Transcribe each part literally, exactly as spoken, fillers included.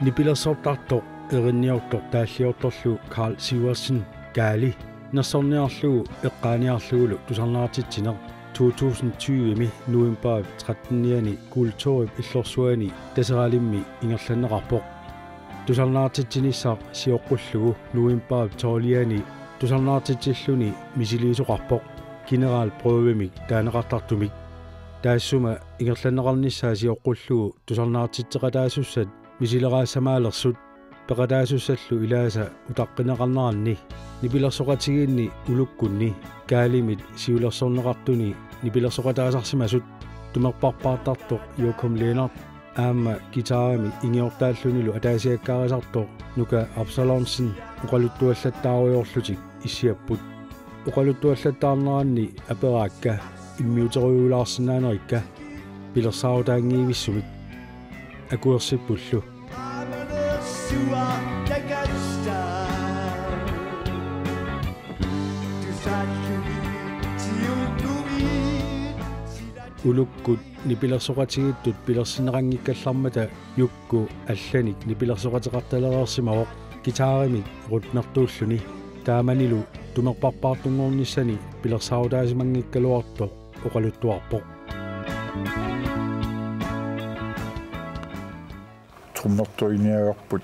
Nipilersortartoq erinniortoq taalliortorlu Karl Sivertsen Kaali nersorniarlugu eqqaaniarlugulu tusarnaartitsineq to tusind tyve-mi novembarip trettenianni kulturip illorsuani Taseralimmi ingerlanneqarpoq. Tusarnaartitsinissaq sioqqullugu novembarip tolvianni tusarnaartitsilluni misiliisoqarpoq generalprøvemik taaneqartartumik. Taassuma ingerlanneqarnissaa sioqqullugu tusarnaartitseqataasussat misileraassamaalersut peqataasussallu ilaasa utaqqineqarneranni nipilersoqatigiinni Ulukkunni Kaalimit siulersorneqartuni nipilersoqataasarsimasut tumerparpaartartoq Jokum Lennert aamma guitarimi ingiortaallunilu ataasiakkaarisartoq Nuka Absalonsen oqaluttuallattaarujoorlutik issiapput. Oqaluttuallattaarneranni aperaakka immiuterujulaarsinnaanerikka pilersaarutaanngivissumik akuersippullu. Ulukkut nipilersoqatigiittut pilersinneqanngikkallarmata Jukku allanik nipilersoqateqartalereersimavoq guitarimik rytmertuulluni. Taamanilu tumerparpaartunngornissani pilersaarutaasimanngikkaluartoq oqaluttuarpoq. Trommertuiniagarput,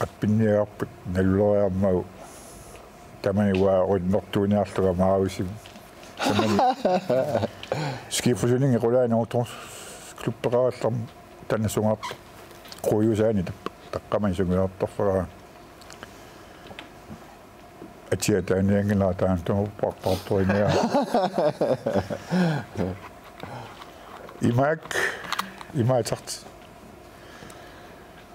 appinniagarput, naluleriarmagu. Tamani uanga rytmertuiniarlunga Mariusip. Tamani Skifusuningi qulaani ungdomsklubbeqarallarmat tanasungaartoq. Quujusaani tap-, taqqamani sungiartarfara. Atia taanianngilaq taanna tumerparpaartuiniaa. Imaak, imaatart.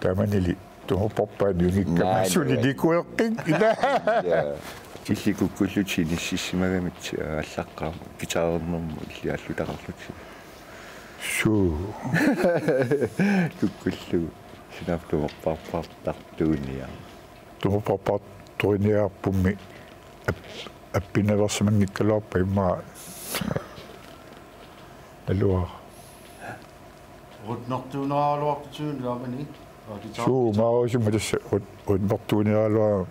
Tamanili tumerparpaat nuingikkama. Naa, suli naa. Nikueqqik. Ila. Ja. Illit kukkullutit inissisimagamik allaqqaarmat guitarernermut illiallutaqarlutit. Suu. Kukkullugu. Sinaap tumerparpaartartuiniaa. Tumerparpaartuiniagarpummi ap-, appinnaveersimanngikkaluarpat immaqa naluara. Rytmertuuneraluartut taamani. Suu, Mariusip tassa ryt-, rytmertuuneraluara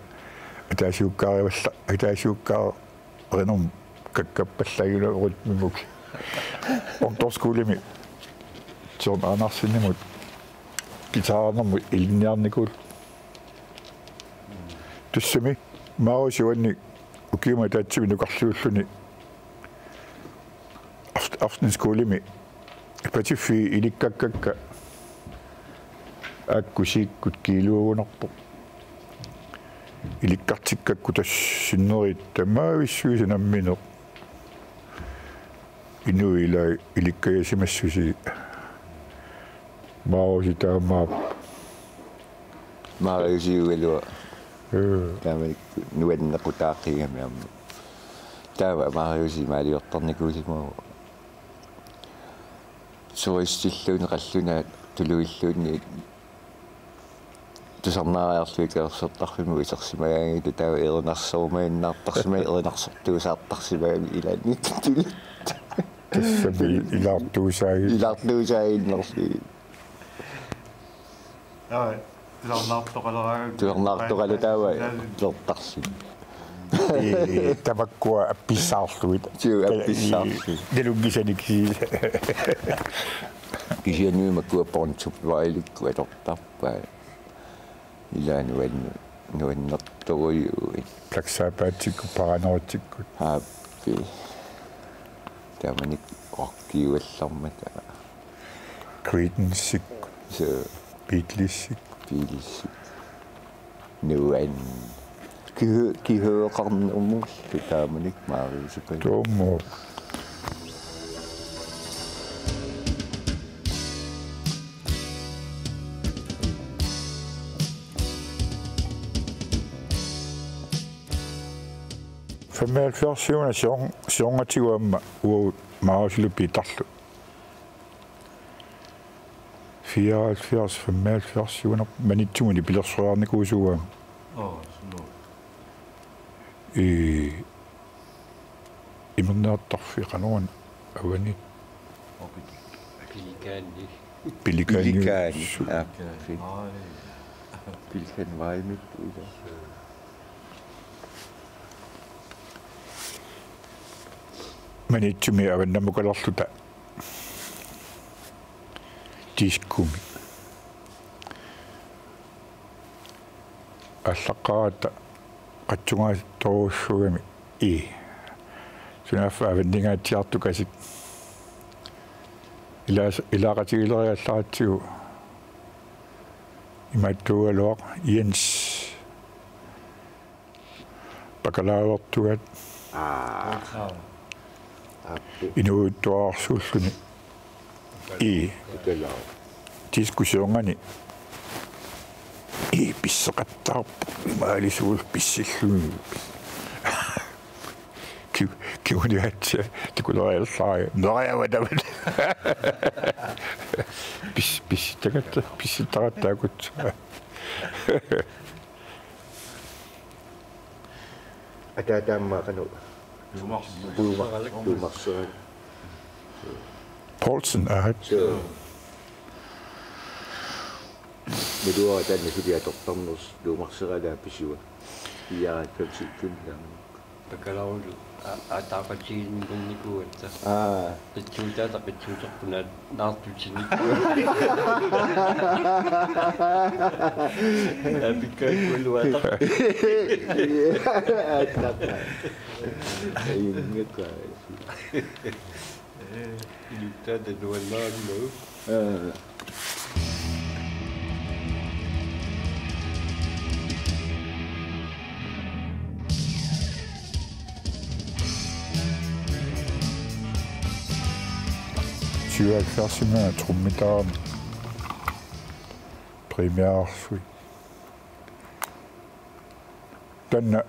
ataasiukkaarivalla-, ataasiukkaarinermut kakkappallaanngilaq rytmimut. Ungdomsskolemi Søren Andersenimut guitarernermut ilinniarnikuulluta. Tassami Marius uanni ukiumut ataatsimi nukarliulluni aft-, aftenskolemi patiffii ilikkakkakka aakku siikkut kiiluagunarpoq. Ilikkartikkakku tassa sinneri tamavissuisa nammineq. Inuit ila ilikkajasimassusi. Mariusi taamaappoq. Mariusiugaluaq. Ee. Taamanikkut nuannequtaaqigami aamma. Taava Mariusi maaliortarnikuusimavoq. Turistilluunniit qallunaat tuluilluunniit tusarnaariarlugit kalersortarfimmut isersimagaangatta taava erinarsorumaginnartarsimagami erinarsortuusaartarsimagami ilaanni tuluit. Tassami ilaartuusaagi-. Ilaartuusaaginnarlugit. Aa, tusarnaartoqaleraangat. Tusarnaartoqalu taava. Tusarnaartoqalu. Ee, tamakkua appissaarlugit. Suu, appissaarlugit. Nalunngisanik. Kisianni makkua ponchop vailikku atortarpai. Ilaa nuan-, nuannertorujuit. Black Sabbathikkut, Paranoiatsikkut. Aappi. Taamanikkut rockiugallarmata. Creedenceikkut. Suu. Beatlesikkut. Beatlesikkut. Nuan. Kihu-, kihueqarnermullu taamanikkut Mariusipai. Tuummoq. Femoghalvfjerds-iuna sior-, siornatigut aamma uagut Mariusilu Piitarlu. Fireoghalvfjerds, femoghalvfjerds-iuna Maniitsumi nipilersoriarnikuusugut aamma. Aa, suu. Ee, imerniartarfik qanoruna avani. Akikaanni. Pelikan. Pelikan. Ah, Pelikan Vejmit, ila. Maniitsumi avannamukalerluta diskumi. Allaqqaaratta qatsungaattorujussuugami ii. Sunaaffa avanningaatsiartukasik. Ilaas-, ilaaqatigileriallaratsigu imaattuugaluaq Jens bakalaavertuat. Aa. Aappi. Inuuttuarsuulluni. Ii. Utalaa. Diskussiongani. Ii pisseqattaarpoq. Imaalisuul pissilluni. Ki-, kiuniatse, tikuleriallai. Neriavatavat. Pis-, pissitagatta, pissitagatta akut. Ataataamma qanoq. Tuumarseralak. Tuumarseralak. Poulsen, aat. Suu. Naluara taanna suli atortarnersoq tuumarseralaa pisiva. Iaa femsikkunnaam. Bakalaulu a-, ataaqatigiinnikuugatta. Aa. Qitsuutaata qitsuuterput naartutinikuugatta. Apikkaikkuiluata. Attaqa. Ingekka. Ee, iluttaata nuannaarnagu. Ee. Syvoghalvfjerdsimi trommitaarami premierersui. Taanna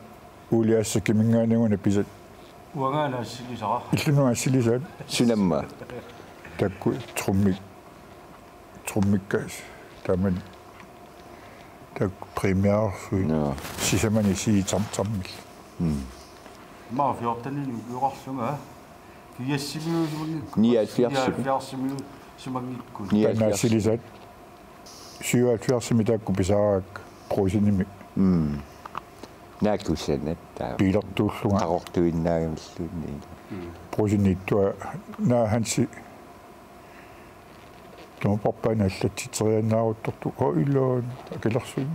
Uliassakiminngaanniit una pisat. Uangaana assilisara. Illunga assilisaat. Sunamma. Taakku trommi-, trommikkaat. Taamani taakku premierersui. Nå. Sisamani siitsartarmik. Mm. Maa fjortenini ukiorarlunga. Firsimiuusimanngikkuit. Nioghalvfjerdsimi. Nioghalvfjerdsimut. Nioghalvfjerds. Taanna assilisaat. Syvoghalvfjerdsimi taakku pisaarakku Brugsenimi. Mm. Naakkussanatta. Biilertuullunga. Qaqortuinnaanngilluunniit. Brugsenittua naa Hansi. Tumaparpaani allatsitseriannaaruttortoq. Oi, iluun akilersuin.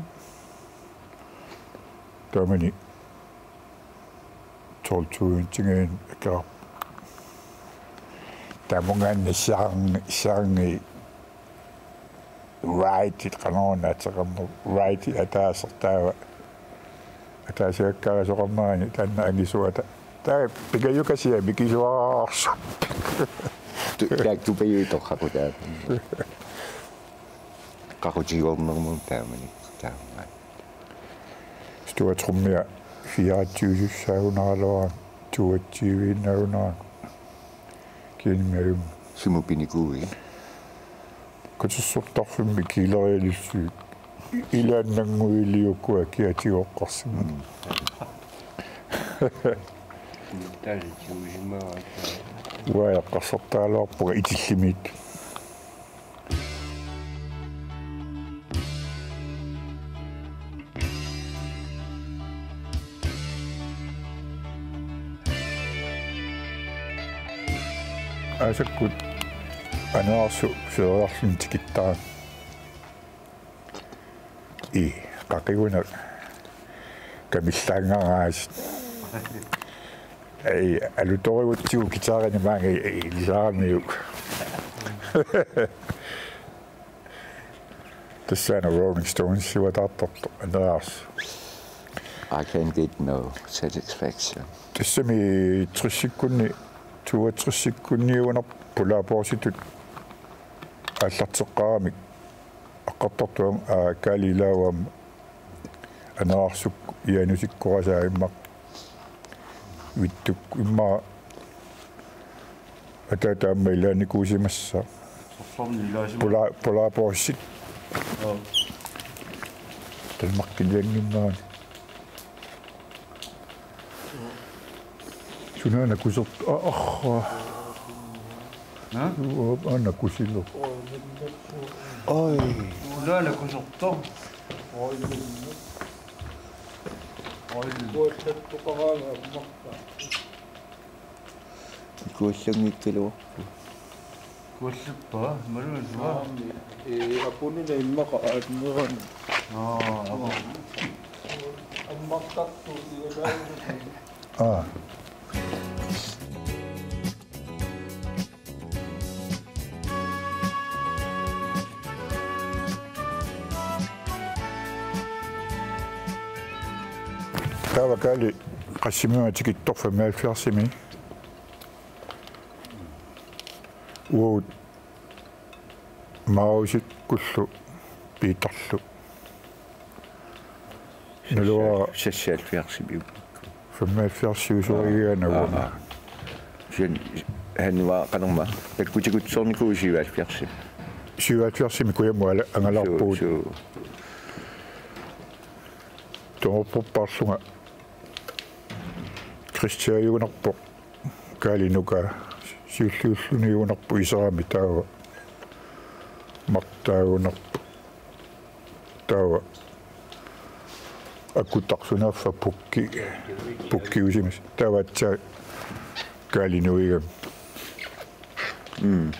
Taamani. Tolv tusind tingain akeqarpoq. Tamungaanni Sharngi, Sharngi Wrightit qanoruna ateqarneq Wrightit ataaseq taava. Ataasiakkaarisoqarnerani taanna angisuata. Taava Pikajukasia mikisuararsuupput. Tu-, taakku Pikajuit toqqaqutaat. Qaqutigoornermut taamani. Taamani. Stua trommia fireogtyve-sussaagunaraluarami, toogtyve-innaagunarami. Kiinmiajum. Sumut pinikuuit? Katersortarfimmi kiilerialussui. Ilaannannguiliukkua kiatigoqqarsimmat. Mm. Taanna uanga eqqarsartaraluarpunga Itillimiit. Aasakkut aneraarsuup feeriarluni tikittaramik. Ii, qaqiguuna kamillaanngaraasi. Ei, alutorigutsigu guitarini maanga, ei, ilisaramiuk. Tassaana Rolling Stones-iuataartartoq aneraarsuup. I can get no satisfaction. Tassami tressikkunni, toogtressikkunniugunarpoq Polar Porsitut aallarteqqaaramik. Aqqartartuam, aa, Kaali ilaava aamma aneraarsukkut Janusikkorasaa immaqa vittuk immaqa ataata aamma ilaanikuusimassaaq. Sorsorni ilaasima. Polar, Polar Porsitut. Aa. Tallimaqqiliannginnerani. Sunaana kusert-, a-, arra. Ha? Aana kusilu. Oi. Ulaana kusortoq. Oi. Kuallattoqaraangat makka. Kuallanngikkaluarpoq. Kuallappa, malunnarpoq. Aammi, ee, apununa immaqa aannerani. Aa, apu. Ammartartut igalaarutit. Aa. Taava Kaali qassimi tikittoq femoghalvfjerdsimi? Uagut Marusikkullu Piitarlu. Naluara seksoghalvfjerdsimi. Femoghalvfjerds siusoorigaana uanga. Aa. Sen han var qanorma. Takkutikutsoornikuuvoq syvoghalvfjerdsimi. Syvoghalvfjerdsimi kujammut angalaarpugut. Suu, suu. Toorpuppaarlunga Kristiajugunarpoq. Kaali nuka siulliulluniugunarpoq iserami taava. Martaagunarpoq. Taava. Akutaq sunaaffa pukki. Pukki usimis. Taava aatsaat Kaali nuigami. Mm.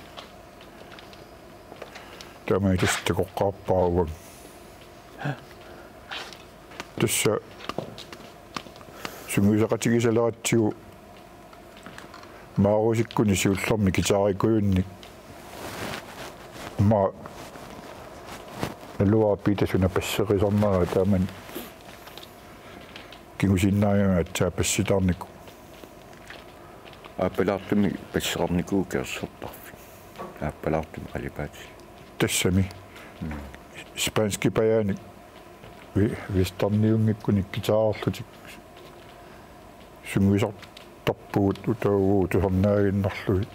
Taama tassa takoqqaarpara uanga. Tassa sungiusaqatigisaleratsigu Marusikkuni siullermi guitarikujunnik. Aamma naluara Piita suna basserisarnera taamani kingusinnaagami aatsaat bassitaarnikuuvoq. Aappalaartumik basseqarnikuuvoq katersortarfik. Aappalaartumik qalipaatit. Tassami. Mm. Spanskipajaanik vi-, westerniunngikkunik guitarerlutik sungiusartarpugut utaagu tusarnaaginnarlugit.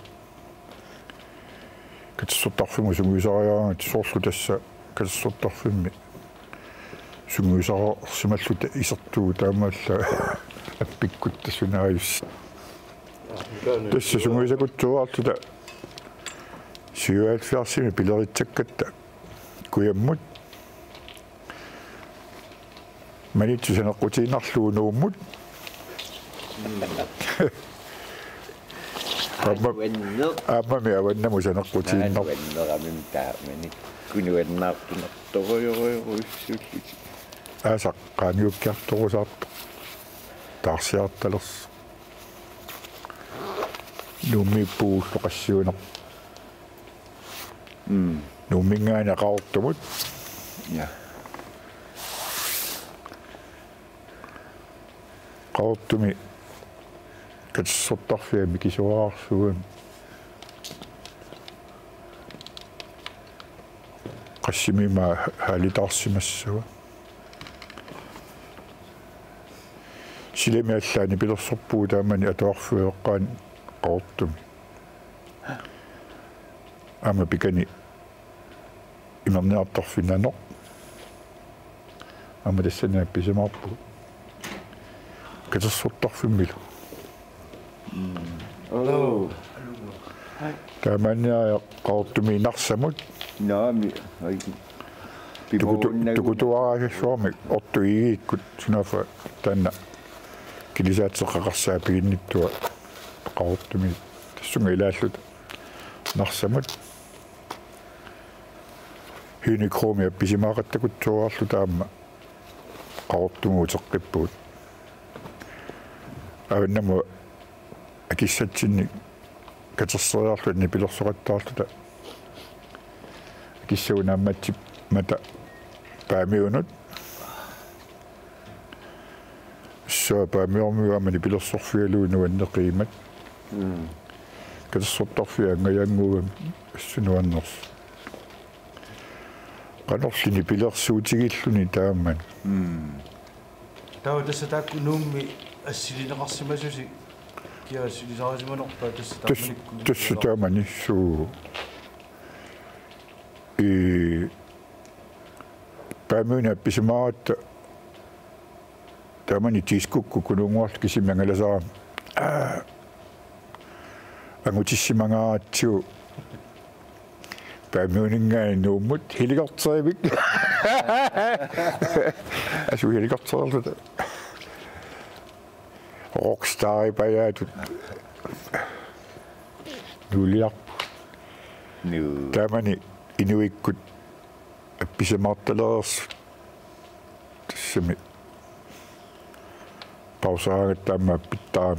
Katersortarfimmut sungiusariaraangatta soorlu tassa katersortarfimmi sungiusarsimalluta isertugut taamaallaat appikkutta sunaajussaat. Tassa sungiusakutsuarluta syvoghalvfjerdsimi pileritsakkatta kujammut. Maniitsoq saneqqutiinnarlugu Nuummut. Mm. Aamma, avanneq. Aammami avannamut saneqqutiinnarpoq. Avanneq aamma taamani. Kunuannaartunartorujorujorujussuullutik. Aasaq qaangiukkiartorusaartoq. Taarsiartalersoq. Nuummiippugut ulloq qassiuneq. Mm. Nuumminngaanniit Qaqortumut. Ja. Qaqortumi katersortarfia mikisuararsuugami. Qassimi aamma haalitaarsimassava. Silami allaat nipilersorpugut taamani atuarfiup eqqaani Qaqortumi. Aamma pikani imerniartarfik nanoq. Aamma tassani appisimaarpugut. Katersortarfimmilu. Mm. Oh. Taamaanniariaq Qaqortumi Narsamut. Naami, ai. Tukutu-, pivorunnaagu. Tukutuaraasassuarmik Ortut Egedekkut sunaaffa taanna kilisaateqaqarsaa piginnittua Qaqortumi tassunga ilaalluta Narsamut. Henny Krogh-mi appisimaaqattakutsuararluta aamma Qaqortumut uteqqippugut. Avannamut akissatsinnik katerseriarluta nipilersoqattaarluta akissagut naammatsimmata Paamiunut. Tassa Paamiormiut aamma nipilersorfigalugit nuanneqimmat. Mm. Katersortarfia angajaannguugami tassa nuannersoq. Qanorli nipilersuutigilluni taamani. Mm. Taava tassa taakku Nuummi assilineqarsimasusi kia assilisarisimanerpaat tassa. Tas-, taamanikkut. Tassa taamani suu. Ii, Paamiuni appisimaaratta taamani diskokkut Kunuunnguarlu kisimi angalasarami. Aa, angutissimangaratsigu Bermudaminngaanniit Nuummut helikopterimik. Asu helikopterilluta. Rockstaripajaatut. Nuuliarput. Nuu. Taamani inuikkut appisimaartalereersut. Tassami pausaagatta aamma pittaa.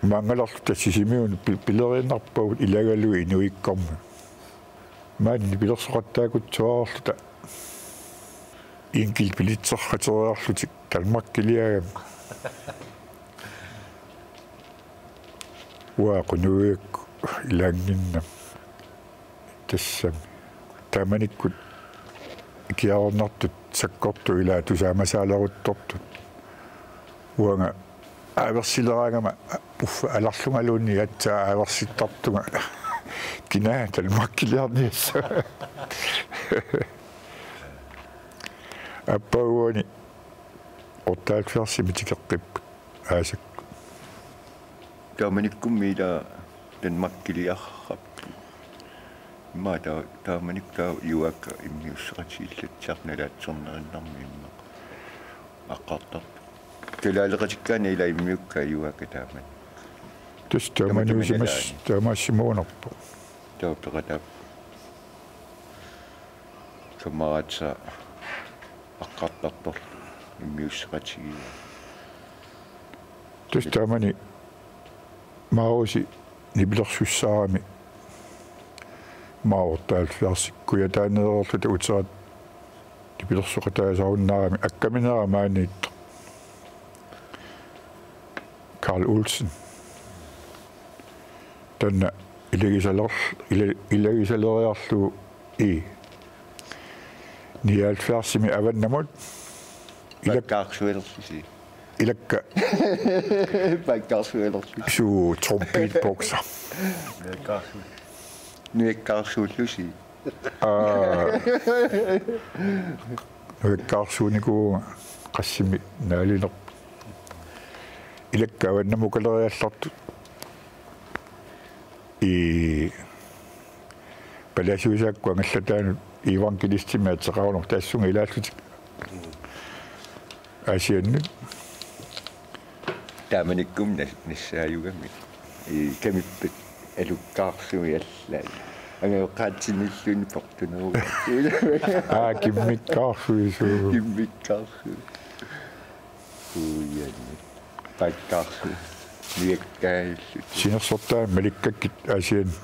Maanngalarluta Sisimiunut pi-, pileriinnarpagut ilagalugu inuikkormi. Maani nipilersoqattaakutsuararluta. Enkelt billetserqateriarlutik Danmarkiliagamik. Uanga qunuigakku ilaanginnami. Tassami. Taamanikkut ikiaroornartut sakkortut ilaa tusaamasaalerutortut. Uanga aaversileraangama uffa alarlungaluunniit aatsaat aaversittartunga. Kina Danmarkiliarniassava. Aappaaguani otteoghalvfjerdsimi tikeqqipput aasakku. Taamanikkummi ila Danmarkiliarrappugut. Immaqa taa-, taamanikkut taava Juaaka immiusseqatigiillatsiartoq nalaatsornerinnarmi immaqa aqqartarpoq. Kalaaleqatikkaanni ila immiukkaat Juaaka taamani. Tassa taamaniusimas-, taamaasimagunarpoq. Taava peqataappoq. Kammeraatiga aqqartartorlu immiusseqatigiiaa. Tassa taamani Mariusi nipilersussaarami. Mariusi otteoghalvfjerds kujataaneerluta uterat nipilersoqataasarunnaarami akkaminera maaniittoq. Karl Olsen. Taanna ilagisaler-, ila-, ilagisaleriarlugu i nioghalvfjerdsimi avannamut. Ilak-, Paakkaarsuilerlusi. Ilakka. Paakkaarsuilerlusi. Suu, trompetbukser. Nujakkaarsu-, nujakkaarsuullusi. Aa. Nujakkaarsuunikuuvunga qassimi naalinerput. Ilakka avannamukaleriallartut. I Palaciosaakkut angallataanut evangelistimik ateqarunarpoq tassunga ilaallutik. Aasiannut. Taamanikkummi nas-, nassaajugami. I kamippat alukkaarsuit allaat. Angajoqqaatsinilluunniit portunerup. Aa, kimmikkaarsuit suu. Kimmikkaarsuit. Uianni. Paakkaarsuit. Nujakkaajullutik. Sinersortaat malikkakkit Aasianni.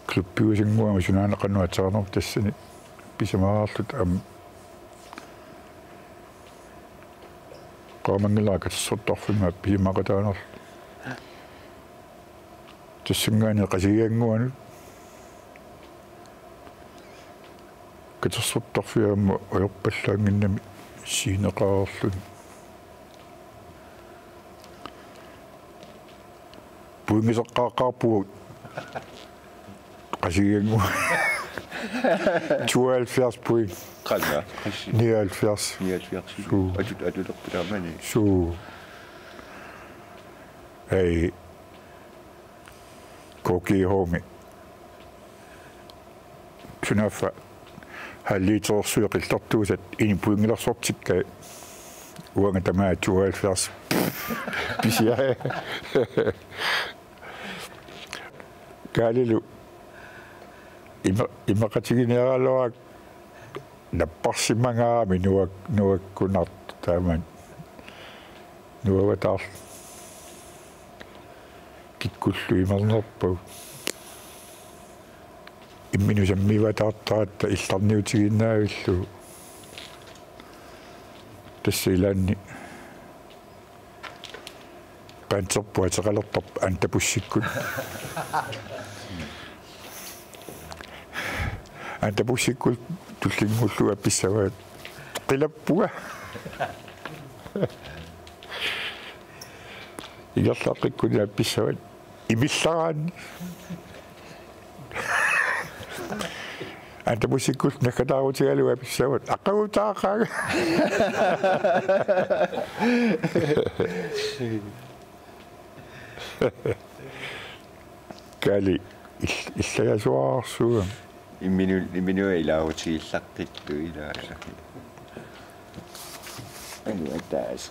Klubbiusannguami sunaana qanoq ateqarnerput tassani pisimaarluta aamma qaamanngilara katersortarfimmi pisimaqataanerluta. Tassanngaanniit Qasigiannguanut katersortarfia aamma ajorpallaannginnami siineqareerluni. Pointiseqqaaqqaarpugut Qasigiannguaq. Tooghalvfjerds point. Qanga. Nioghalvfjerds. Nioghalvfjerds. Suu. Atut-, atulerput taamani. Suu. Ei. K G H-mi. Sunaaffa halliitersuit qillertuusat ini pointilersortikkai uanga tamaat tooghalvfjerds. Pisiaria. Kaalilu ima-, imaqatiginiaraluarakku napparsimangaarami nuak-, nuakkunartoq taamani. Nuavataarlu. Kikkullu imernerpagut. Imminut sammivallaartaratta illarniutigiinnarlugu. Tassa ilaanni Panserput ateqalertarpoq Antabussikkut. Antabussikkut tullinnguullugu appissavaat. Qilappunga. Ingerlaqqikkunik appissavaat. Imillaraanni. Antabussikkullu naggataarutigalugu appissavaat. Aqagutaaqaanga. Kaali il-, illagasuarsuugami. Imminu-, imminut ilaarutigilluaqqittoq ilaasa. Anuataas.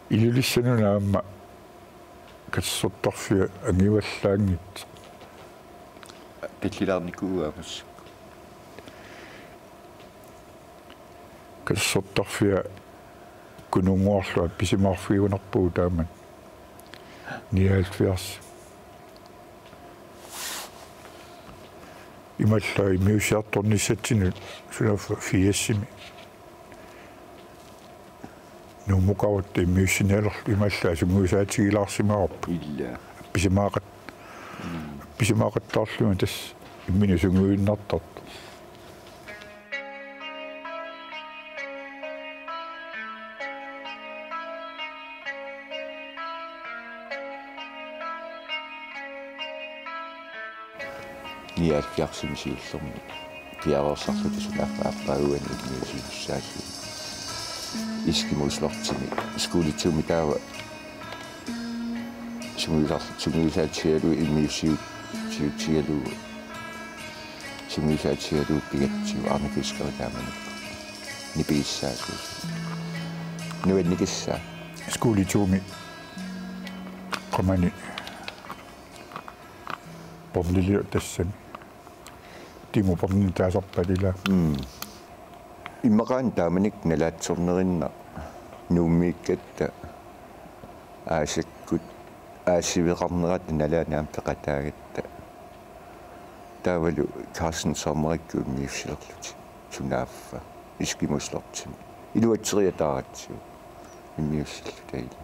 Ilulissanut aamma katersortarfia angivallaanngitsoq. Tallilaarnikuuaamassa. Katersortarfia Kununnguarlu appisimaarfigiunerpugut taamak nioghalvfjerds. Immaqa immiussiartornissatsinnut sunaaffa firsimik. Nuummukaruttaaq immiussinialerlugu immaqa sungiusaatigilaarsimavarput. Ila. Appisimaaqat-, mm, appisimaaqattaarlugit tassa imminut sungiuinnartartoq. Nioghalvfjerdsimi siullermi piareersarluta sunaaffa aappaaguani immiussisussaalluni. Eskimoslottimi, Skole to-mi taava sungiusar-, sungiusaatigalugu immiussiuutigalugu. Sungiusaatigalugu pigatsigu Arne Fisker taamanikkut. Nipigissaasuusoq. Nuannikissaa. Skole to-mi qamani Borneliup tassani. Timo Borneli taasarpaat ila. Mm. Immaqaana taamanikkut nalaatsornerinnaq Nuummiikkatta aasakkut aasiveqarnerata nalaani aamma peqataagatta. Taavalu Carsten Sommerikkup immiussilerlutik sunaaffa Eskimoslottimi. Iluatseriataaratsigu immiussilluta ila.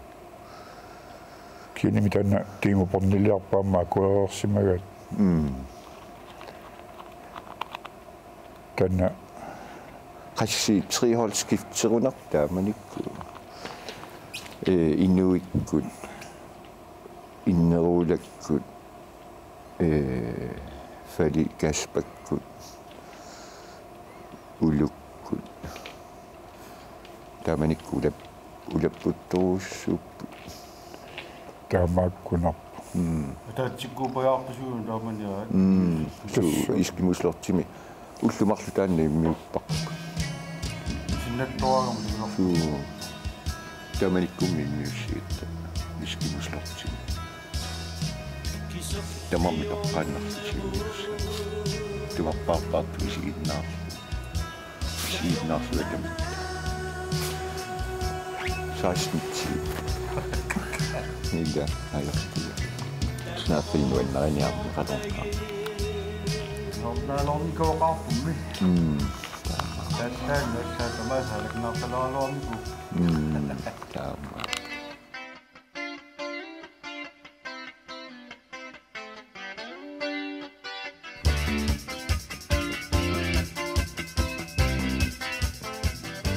Kisiannimi taanna Timo Borneliarput aamma akuereersimagaat. Mm. Taanna qassit treholdskifterunartut taamanikkut. Ee, Inuikkut, Inneruulakkut, ee, Fali Kaspakkut, Ulukkut. Taamanikkut ulap-, ulapputtorujussuupput. Taamaakkunarpoq. Mm. Ataatsikkuupajaarpasuugut taamaniaat. Mm. Suu, tassa. Eskimoslottimi. Ullut marluk taanna immiupparput. Sinnattoraagama sinnattoraagama. Suu. Taamanikkummi immiussigatta Eskimoslottimi. Tamarmik toqqaannarlutik immiussaat. Tumarpaarpaarput isiginnaarlugu. Isiginnaarlugu tamatta. Seksten ti. Ila, ajortia. Sunaaffa nuannariniarneqalerpara. Nalornikuuqaarpummi. Mm. Taanna, taanna, tamaasa, alaknaartalaarluarniku. Mm. Taama.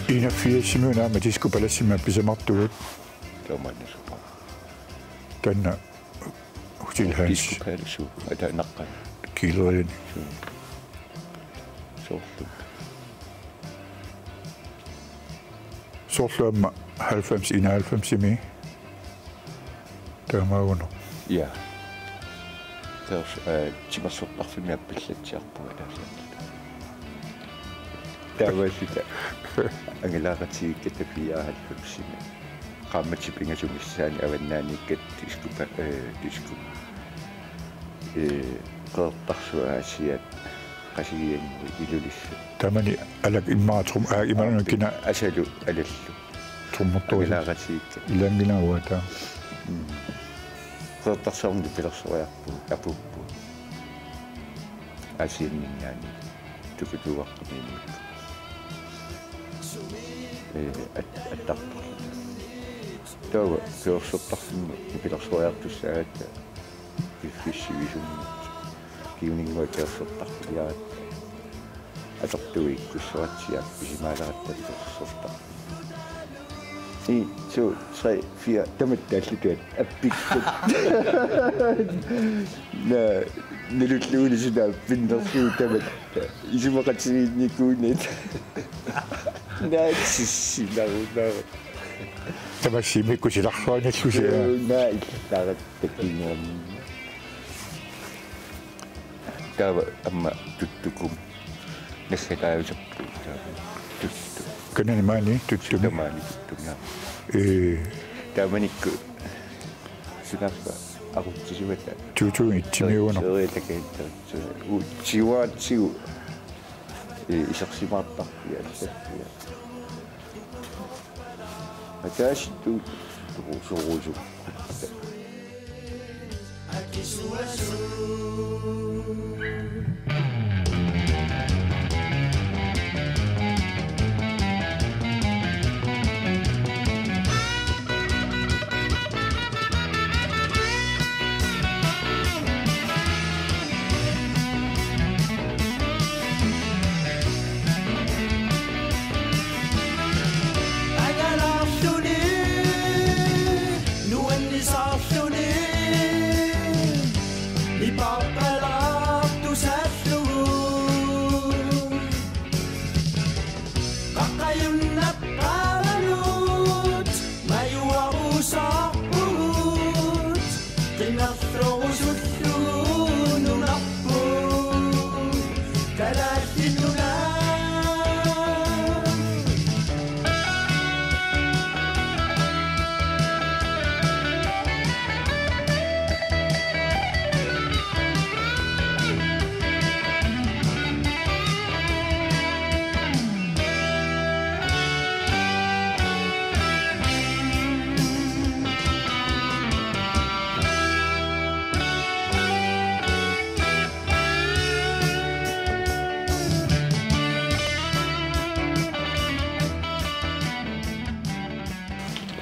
Enogfirsimi aamma Disco Palace-imi appisimaartugut. Tamanna supa. Taanna Hotel Hans. Disco Palace, ata naqqan. Kiileriani. Soorlu. Soorlu aamma halvfems enoghalvfemsimi. Taamaagunarpoq. Ja. Tassa, øh, timersortarfimmi appillatsiarpunga taassammata. Taamaalluta. Angalaaqatigiikkatta fireoghalvfemsimi. Qaammatit pingasut missaanni Avannaaniikkatta Disco Pa-, øh, Disco. Øh, Qeqertarsuaq Aasiaat Qasigiannguit Ilulissat. Taamani alak immaqa trum-, aa, imaluunniit kina. Asalu alallu. Trommertoq. Angalaaqatigiikkatta. Ilaanngilaq uanga taama. Mm. Qeqertarsuarmi nipilersoreerpugut apuupput. Aasianninngaanniit. Tukutuuaqqamiinniit. Ee, at-, attarput. Taava, timersortarfimmi nipilersoreertussaagatta. Piffissaq sivisuummat. Kiuninngua timersortarfiliaratta. Atortugut ikkussoratsigu appisimaaleratsigit timersortarfik. En, to, tre, fire. Tamatta allatut appikkut. Naa, nalullugu suna appinnersugut tamatta. Isumaqatigiinnikuunagu. Naa, sissinarunara. Tamassi immikkut silarsuanillusi. Naa illattaaratta kinguammi. Taava aamma tuttukum nassataajusarput taava tuttu. Kanani maani tuttumi. Tamaani tuttunga. Ee. Taamanikkut sunaaffa aqutsisivata. Tuutuun itsimiuno. Serietakaattaritsuna. Utsiuatsiu. Ee, isersimaartarpia, isersimaartarpia. Ataasittut tuqusorusu. Angalaarluni, nuannisaarluni, nipaarpalaartusaallugu. Qaqqajunnaqqaavanut majuarusaarpugut. Qimerlorusullugu nunarput Kalaallit Nunaat.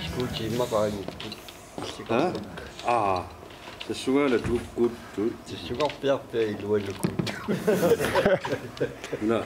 Skuuti immaqa aanikkut. Aa, tassungaana tuukkuuttut. Tassungarpiarpia ilualukkut. Una.